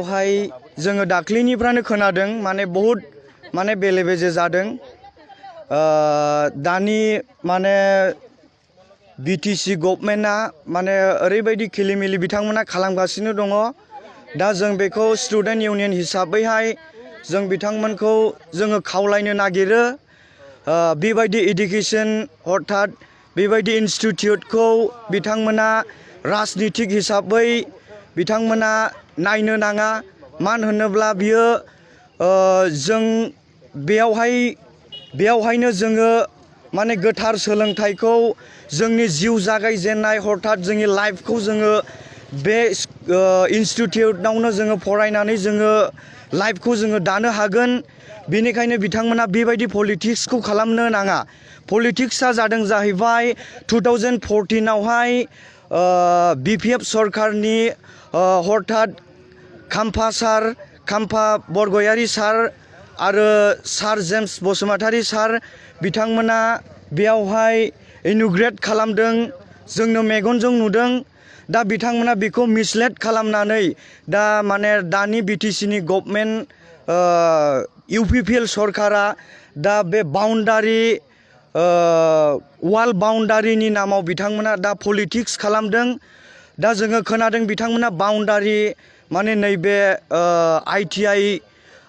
बेवहाय जोङो दाख्लैनिफ्रायनो खोनादों माने बहुद माने बेले बेजे जादों दानि माने बिटिसि गभर्नमेन्टआ माने ओरैबायदि खिलिमिलि बिथांमोना खालामगासिनो दङ दा जों बेखौ स्टुडेन्ट इउनियन हिसाबैहाय जों बिथांमोनखौ जोङो खावलायनो नागिरो बेबायदि एडुकेशन अर्थात बेबायदि इनस्टिट्युटखौ बिथांमोना राजनितिक हिसाबै बिथांमोना नायनो नाङा मानो होनोब्ला बियो जों बेयावहायनो जोङो माने गोथार सोलोंथाइखौ जोंनि जिउ जागायजेननाय हरथात जोंनि लाइफखौ जोङो बे इनस्टिट्युटआवनो जोङो फरायनानै जोङो लाइफखौ जोङो दानो हागोन बेनिखायनो बिथांमोना बेबायदि पलिटिक्सखौ खालामनो नाङा पलिटिक्सआ जादों जाहैबाय 2014आवहाय बिपिएफ सरकारनि हरथात खाम्फा बरगयारि सार आरो सार जेम्स बसुमतारी सार बिथांमोना बेयावहाय इन'ग्रेट खालामदों जोंनो मेगनजों नुदों दा बिथांमोना बेखौ मिसलेड खालामनानै दा माने दानि बिटिसिनि गभर्नमेन्ट इउपिपिएल सरकारा दा बे बाउन्डारि वाल बाउन्डारिनि नामाव बिथांमोना दा पलिटिक्स खालामदों दा जोङो खोनादों बिथांमोना बाउन्डारि माने नैबे ITI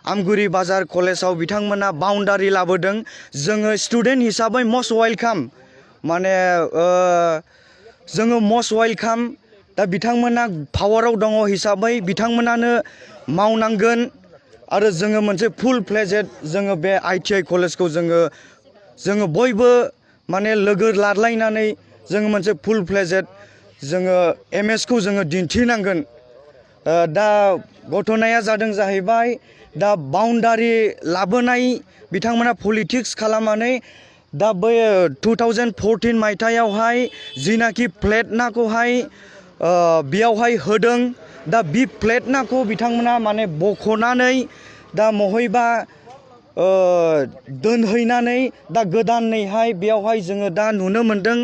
आमगुरि बाजार कलेजाव बिथांमोना बाउन्डारि लाबोदों जोङो स्टुडेन्ट हिसाबै मस्ट वेलकाम माने जोङो मस्ट वेलकाम दा बिथांमोना पावाराव दङ हिसाबै बिथांमोनानो मावनांगोन आरो जोङो मोनसे फुल फ्लेजेड जोङो बे ITI कलेजखौ जोङो बयबो माने लोगो लालायनानै जोङो मोनसे फुल फ्लेजेड जोङो MS खौ जोङो दिन्थिनांगोन दा घटनाया जादों जाहैबाय दा बाउन्डारि लाबोनाय बिथांमोना पलिटिक्स खालामनानै दा बै 2014 मायथाइयावहाय जिनाखि प्लेटनाखौहाय बेयावहाय होदों दा बि प्लेटनाखौ बिथांमोना माने बख'नानै दा बहायबा दोनहैनानै दा गोदानैहाय बेयावहाय जोङो दा नुनो मोनदों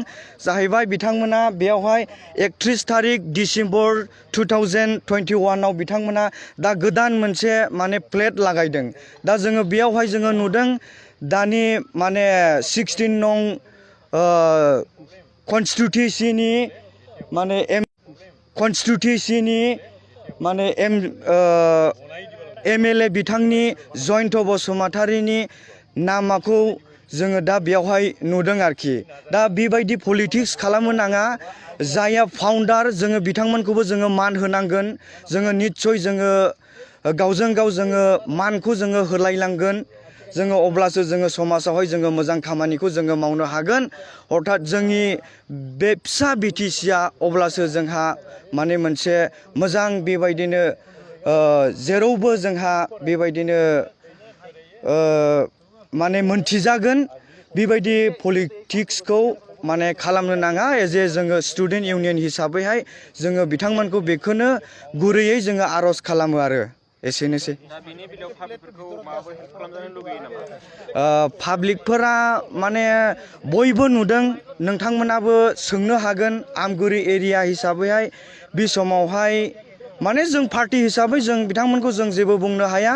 जाहैबाय बिथांमोना बेयावहाय 31 तारिख डिसेम्बर 2021आव बिथांमोना दा गोदान मोनसे माने प्लेट लागायदों दा जोङो बेयावहाय जोङो नुदों दानि माने 16 नं कनस्टिटिउसननि माने MLA बिथांनि जयन्त बसुमतारीनि नामखौ जोङो दा बेयावहाय नुदों आरोखि दा बेबायदि पलिटिक्स खालामनो नाङा जायहा फाउन्डार जोङो बिथांमोनखौबो जोङो मान होनांगोन जोङो निस्सय जोङो गावजों गाव जोङो मानखौ जोङो होलायनांगोन जोङो अब्लासो जोङो समाजावहाय जोङो मोजां खामानिखौ जोङो मावनो हागोन अर्थात जोंनि बे फिसा बिटिसिआ अब्लासो जोंहा माने मोनसे मोजां बेबायदिनो जेरावबो जोंहा बेबायदिनो माने मोनथिजागोन बेबायदि पलिटिक्सखौ माने खालामनो नाङा जे जोङो स्टुडेन्ट इउनियन हिसाबैहाय जोङो बिथांमोनखौ बेखौनो गुरैयै जोङो आर'ज खालामो आरो एसेनोसै पाब्लिकफोरा माने बयबो नुदों नोंथांमोनाबो सोंनो हागोन आमगुरि एरिया हिसाबैहाय बे समावहाय माने जों पार्टी हिसाबै जों बिथांमोनखौ जों जेबो बुंनो हाया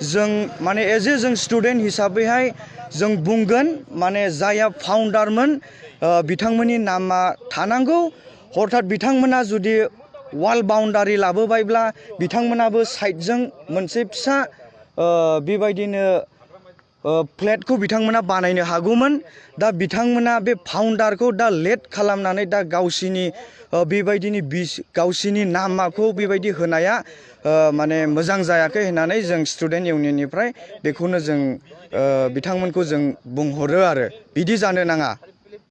जों माने जों स्टुडेन्ट हिसाबैहाय जों बुंगोन माने जायहा फाउन्डारमोन बिथांमोननि नामा थानांगौ हरथात बिथांमोना जुदि वाल बाउन्डारि लाबोबायब्ला बिथांमोनाबो साइडजों मोनसे फिसा बेबायदिनो प्लेटखौ बिथांमोना बानायनो हागौमोन दा बिथांमोना बे फाउन्डारखौ दा लेट खालामनानै दा गावसिनि नामखौ बेबायदि होनाया माने मोजां जायाखै होननानै जों स्टुडेन्ट इउनियननिफ्राय बेखौनो जों बिथांमोनखौ जों बुंहरो आरो बिदि जानो नाङा